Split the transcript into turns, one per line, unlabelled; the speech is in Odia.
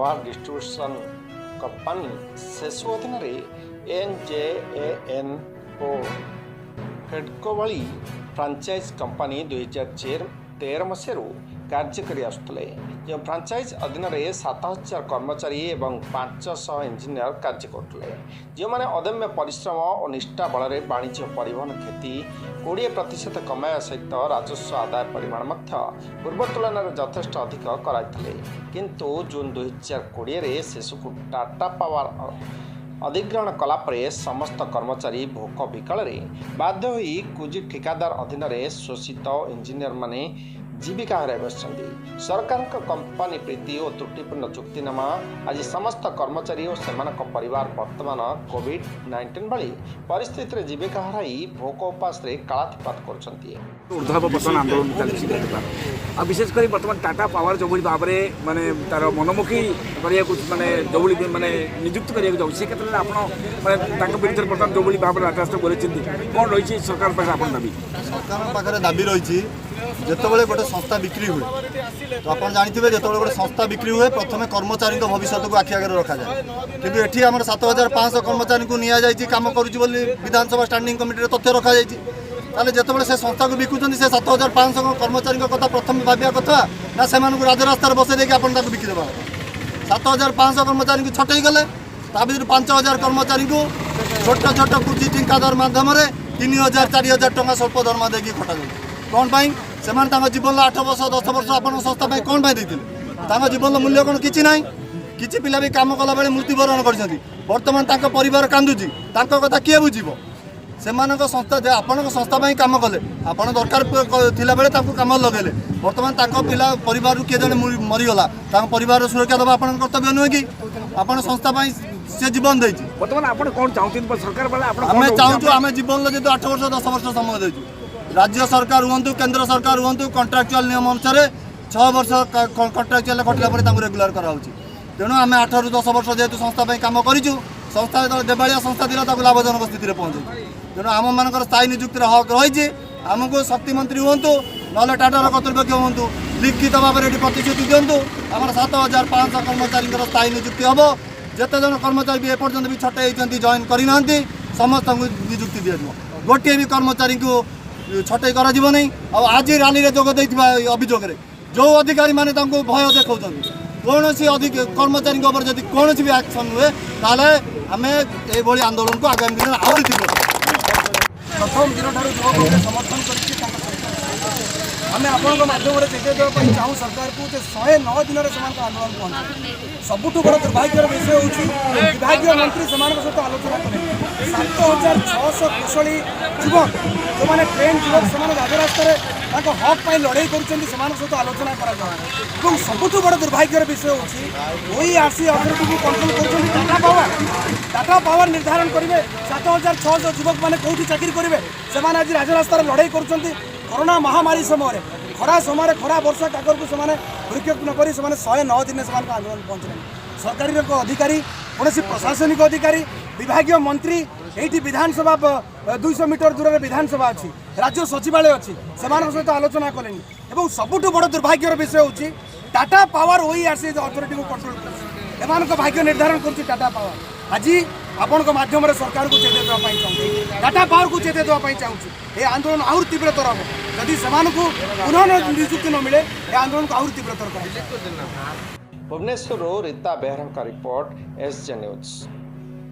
ପାୱାର ଡିଷ୍ଟ୍ରିବ୍ୟୁସନ୍ କମ୍ପାନୀ ସେସୁ ଅଧୀନରେ ଏନ୍ଜେଏଏନ୍ ଓ ଫେଡ୍କୋ ଭଳି ଫ୍ରାଞ୍ଚାଇଜ୍ କମ୍ପାନୀ 2013 ମସିହାରୁ କାର୍ଯ୍ୟ କରି ଆସୁଥିଲେ, ଯେଉଁ ଫ୍ରାଞ୍ଚାଇଜ୍ ଅଧୀନରେ 7000 କର୍ମଚାରୀ ଏବଂ 500 ଇଞ୍ଜିନିୟର କାର୍ଯ୍ୟ କରୁଥିଲେ, ଯେଉଁମାନେ ଅଦମ୍ୟ ପରିଶ୍ରମ ଓ ନିଷ୍ଠା ବଳରେ ବାଣିଜ୍ୟ ପରିବହନ କ୍ଷତି 20% କମାଇବା ସହିତ ରାଜସ୍ୱ ଆଦାୟ ପରିମାଣ ମଧ୍ୟ ପୂର୍ବ ତୁଳନାରେ ଯଥେଷ୍ଟ ଅଧିକ କରାଇଥିଲେ। କିନ୍ତୁ ଜୁନ୍ 2020ରେ ସେସୁକୁ ଟାଟା ପାୱାର ଅଧିଗ୍ରହଣ କଲା ପରେ ସମସ୍ତ କର୍ମଚାରୀ ଭୋକ ବିକଳରେ ବାଧ୍ୟ ହୋଇ କୁଜି ଠିକାଦାର ଅଧୀନରେ ଶୋଷିତ ଇଞ୍ଜିନିୟରମାନେ ଜୀବିକା ହରାଇ ବସିଛନ୍ତି। ସରକାରଙ୍କ କମ୍ପାନୀ ପ୍ରୀତି ଓ ତ୍ରୁଟିପୂର୍ଣ୍ଣ ଚୁକ୍ତିନାମା ଆଜି ସମସ୍ତ କର୍ମଚାରୀ ଓ ସେମାନଙ୍କ ପରିବାର ବର୍ତ୍ତମାନ କୋଭିଡ୍-19 ଭଳି ପରିସ୍ଥିତିରେ ଜୀବିକା ହରାଇ ଭୋକ ଉପାସରେ କାଳାତିପାତ କରୁଛନ୍ତି।
ଉର୍ଦ୍ଧ୍ୱ ହେବ ବର୍ତ୍ତମାନ ଆନ୍ଦୋଳନ ଚାଲିଛି ଟାଟା। ଆଉ ବିଶେଷ କରି ବର୍ତ୍ତମାନ ଟାଟା ପାୱାର ଯେଉଁଭଳି ଭାବରେ ମାନେ ତାର ମନମୁଖୀ କରିବାକୁ, ମାନେ ଯେଉଁଭଳି ମାନେ ନିଯୁକ୍ତି କରିବାକୁ ଯାଉଛି, ସେ କ୍ଷେତ୍ରରେ ଆପଣ ମାନେ ତାଙ୍କ ବିରୁଦ୍ଧରେ ବର୍ତ୍ତମାନ ଯେଉଁଭଳି ଭାବରେ ରାଜରାସ୍ତା ବୋଲେଇଛନ୍ତି, କ'ଣ ରହିଛି ସରକାର ପାଖରେ ଆପଣ ଦାବି?
ସରକାରଙ୍କ ପାଖରେ ଦାବି ରହିଛି, ଯେତେବେଳେ ଗୋଟେ ସଂସ୍ଥା ବିକ୍ରି ହୁଏ, ତ ଆପଣ ଜାଣିଥିବେ, ଯେତେବେଳେ ଗୋଟେ ସଂସ୍ଥା ବିକ୍ରି ହୁଏ, ପ୍ରଥମେ କର୍ମଚାରୀଙ୍କ ଭବିଷ୍ୟତକୁ ଆଖି ଆଗରେ ରଖାଯାଏ। କିନ୍ତୁ ଏଠି ଆମର 7500 କର୍ମଚାରୀଙ୍କୁ ନିଆଯାଇଛି, କାମ କରୁଛି ବୋଲି ବିଧାନସଭା ଷ୍ଟାଣ୍ଡିଂ କମିଟିରେ ତଥ୍ୟ ରଖାଯାଇଛି। ତାହେଲେ ଯେତେବେଳେ ସେ ସଂସ୍ଥାକୁ ବିକୁଛନ୍ତି, ସେ 7500 କର୍ମଚାରୀଙ୍କ କଥା ପ୍ରଥମେ ଭାବିବା କଥା ନା ସେମାନଙ୍କୁ ରାଜରାସ୍ତାରେ ବସେଇ ଦେଇକି ଆପଣ ତାକୁ ବିକିଦେବା କଥା? 7500 କର୍ମଚାରୀଙ୍କୁ ଛଟେଇ କଲେ, ତା ଭିତରୁ 5000 କର୍ମଚାରୀଙ୍କୁ ଛୋଟ ଛୋଟ କୁଜି ଠିକାଦାର ମାଧ୍ୟମରେ 3000, 4000 ଟଙ୍କା ସ୍ୱଳ୍ପ ଦରମା ଦେଇକି ଖଟାଯାଉଛି। କ'ଣ ପାଇଁ? ସେମାନେ ତାଙ୍କ ଜୀବନର 8 ବର୍ଷ, 10 ବର୍ଷ ଆପଣଙ୍କ ସଂସ୍ଥା ପାଇଁ କ'ଣ ପାଇଁ ଦେଇଥିଲେ? ତାଙ୍କ ଜୀବନର ମୂଲ୍ୟ କ'ଣ କିଛି ନାହିଁ? କିଛି ପିଲା ବି କାମ କଲାବେଳେ ମୃତ୍ୟୁବରଣ କରିଛନ୍ତି। ବର୍ତ୍ତମାନ ତାଙ୍କ ପରିବାର କାନ୍ଦୁଛି। ତାଙ୍କ କଥା କିଏ ବୁଝିବ? ସେମାନଙ୍କ ସଂସ୍ଥା ଯେ ଆପଣଙ୍କ ସଂସ୍ଥା ପାଇଁ କାମ କଲେ, ଆପଣ ଦରକାର ଥିଲାବେଳେ ତାଙ୍କୁ କାମ ଲଗେଇଲେ, ବର୍ତ୍ତମାନ ତାଙ୍କ ପିଲା ପରିବାରରୁ କିଏ ଜଣେ ମରିଗଲା, ତାଙ୍କ ପରିବାରର ସୁରକ୍ଷା ଦେବା ଆପଣଙ୍କ କର୍ତ୍ତବ୍ୟ ନୁହେଁ କି? ଆପଣ ସଂସ୍ଥା ପାଇଁ ସେ ଜୀବନ ଦେଇଛି।
ବର୍ତ୍ତମାନ ଆପଣ କ'ଣ ଚାହୁଁଛନ୍ତି ସରକାର ବେଳେ ଆପଣ କଣ
ଆମେ
ରହୁଛି?
ଚାହୁଁଛୁ, ଆମେ ଜୀବନର ଯେହେତୁ 8 ବର୍ଷ, 10 ବର୍ଷ ସମୟ ଦେଇଛୁ, ରାଜ୍ୟ ସରକାର ହୁଅନ୍ତୁ, କେନ୍ଦ୍ର ସରକାର ହୁଅନ୍ତୁ, କଣ୍ଟ୍ରାକ୍ଚୁଆଲ ନିୟମ ଅନୁସାରେ 6 ବର୍ଷ କଣ୍ଟ୍ରାକ୍ଚୁଆଲ ଖଟିଲା ପରେ ତାଙ୍କୁ ରେଗୁଲାର କରାହେଉଛି। ତେଣୁ ଆମେ 8ରୁ 10 ବର୍ଷ ଯେହେତୁ ସଂସ୍ଥା ପାଇଁ କାମ କରିଛୁ, ସଂସ୍ଥା ଯେତେବେଳେ ଦେବାଳିଆ ସଂସ୍ଥା ଥିଲା, ତାକୁ ଲାଭଜନକ ସ୍ଥିତିରେ ପହଞ୍ଚେଇଛୁ। ତେଣୁ ଆମମାନଙ୍କର ସ୍ଥାୟୀ ନିଯୁକ୍ତିର ହକ୍ ରହିଛି। ଆମକୁ ଶକ୍ତିମନ୍ତ୍ରୀ ହୁଅନ୍ତୁ, ନହେଲେ ଟାଟାର କର୍ତ୍ତୃପକ୍ଷ ହୁଅନ୍ତୁ, ଲିଖିତ ଭାବରେ ଏଠି ପ୍ରତିଶ୍ରୁତି ଦିଅନ୍ତୁ, ଆମର 7500 କର୍ମଚାରୀଙ୍କର ସ୍ଥାୟୀ ନିଯୁକ୍ତି ହେବ। ଯେତେ ଜଣ କର୍ମଚାରୀ ବି ଏପର୍ଯ୍ୟନ୍ତ ବି ଛଟେଇ ହେଇଛନ୍ତି, ଜଏନ୍ କରିନାହାନ୍ତି, ସମସ୍ତଙ୍କୁ ନିଯୁକ୍ତି ଦିଆଯିବ। ଗୋଟିଏ ବି କର୍ମଚାରୀଙ୍କୁ ଛଟେଇ କରାଯିବ ନାହିଁ। ଆଉ ଆଜି ରାଲିରେ ଯୋଗ ଦେଇଥିବା ଏଇ ଅଭିଯୋଗରେ ଯେଉଁ ଅଧିକାରୀମାନେ ତାଙ୍କୁ ଭୟ ଦେଖାଉଛନ୍ତି, କୌଣସି ଅଧିକ କର୍ମଚାରୀଙ୍କ ଉପରେ ଯଦି କୌଣସି ବି ଆକ୍ସନ୍ ହୁଏ, ତାହେଲେ ଆମେ ଏଇଭଳି ଆନ୍ଦୋଳନକୁ ଆଗାମୀ ଦିନରେ ଆହୁରି ତୀବ୍ର କରିବୁ।
ପ୍ରଥମ ଦିନଠାରୁ ଯୁବ କଂଗ୍ରେସ ସମର୍ଥନ କରିଛି ତାଙ୍କ ସହିତ। ଆମେ ଆପଣଙ୍କ ମାଧ୍ୟମରେ ଚେତାଇ ଦେବା ପାଇଁ ଚାହୁଁ ସରକାରକୁ ଯେ 109 ଦିନରେ ସେମାନଙ୍କ ଆନ୍ଦୋଳନ ପହଞ୍ଚେ। ସବୁଠୁ ବଡ଼ ଦୁର୍ଭାଗ୍ୟର ବିଷୟ ହେଉଛି, ବିଭାଗୀୟ ମନ୍ତ୍ରୀ ସେମାନଙ୍କ ସହିତ ଆଲୋଚନା କଲେ। 7600 କୁଶଳୀ ଯୁବକ, ଯେଉଁମାନେ ଟ୍ରେନ୍ ଯୁବକ, ସେମାନେ ରାଜରାସ୍ତାରେ ତାଙ୍କ ହକ୍ ପାଇଁ ଲଢ଼େଇ କରୁଛନ୍ତି, ସେମାନଙ୍କ ସହିତ ଆଲୋଚନା କରାଯାଉ। ଏବଂ ସବୁଠୁ ବଡ଼ ଦୁର୍ଭାଗ୍ୟର ବିଷୟ ହେଉଛି, ଓଇଆର୍ସି ଅଥରିଟିକୁ କଣ୍ଟ୍ରୋଲ କରୁଛନ୍ତି ଟାଟା ପାୱାର। ଟାଟା ପାୱାର ନିର୍ଦ୍ଧାରଣ କରିବେ 7600 ଯୁବକମାନେ କେଉଁଠି ଚାକିରି କରିବେ। ସେମାନେ ଆଜି ରାଜରାସ୍ତାରେ ଲଢ଼େଇ କରୁଛନ୍ତି। କରୋନା ମହାମାରୀ ସମୟରେ, ଖରା ସମୟରେ, ଖରା ବର୍ଷା କାକରକୁ ସେମାନେ ଭ୍ରୂକ୍ଷେପ ନକରି ସେମାନେ 109 ଦିନରେ ସେମାନଙ୍କ ଆନ୍ଦୋଳନ ପହଞ୍ଚିଲେଣି। ସରକାରୀ ଅଧିକାରୀ, କୌଣସି ପ୍ରଶାସନିକ ଅଧିକାରୀ, ବିଭାଗୀୟ ମନ୍ତ୍ରୀ, ଏଇଠି ବିଧାନସଭା 200 ମିଟର ଦୂରରେ ବିଧାନସଭା ଅଛି, ରାଜ୍ୟ ସଚିବାଳୟ ଅଛି, ସେମାନଙ୍କ ସହିତ ଆଲୋଚନା କଲେନି। ଏବଂ ସବୁଠୁ ବଡ଼ ଦୁର୍ଭାଗ୍ୟର ବିଷୟ ହେଉଛି, ଟାଟା ପାୱାର ଓଇଆର୍ସି ଅଥରିଟିକୁ କଣ୍ଟ୍ରୋଲ କରୁଛି। ଏମାନଙ୍କ ଭାଗ୍ୟ ନିର୍ଦ୍ଧାରଣ କରୁଛି ଟାଟା ପାୱାର। ଆଜି ଆପଣଙ୍କ ମାଧ୍ୟମରେ ସରକାରକୁ ଚେତାଇ ଦେବା ପାଇଁ ଚାହୁଁଛି, ଟାଟା ପାୱାରକୁ ଚେତାଇ ଦେବା ପାଇଁ ଚାହୁଁଛି, ଏ ଆନ୍ଦୋଳନ ଆହୁରି ତୀବ୍ରତର ହେବ। ଯଦି ସେମାନଙ୍କୁ ପୁନଃ ନିଯୁକ୍ତି ନ ମିଳେ, ଏ ଆନ୍ଦୋଳନକୁ ଆହୁରି ତୀବ୍ରତର କରାଯିବ।
ଭୁବନେଶ୍ୱରରୁ ରୀତା ବେହେରାଙ୍କ ରିପୋର୍ଟ, ଏସ୍ ଜେ ନ୍ୟୁଜ୍।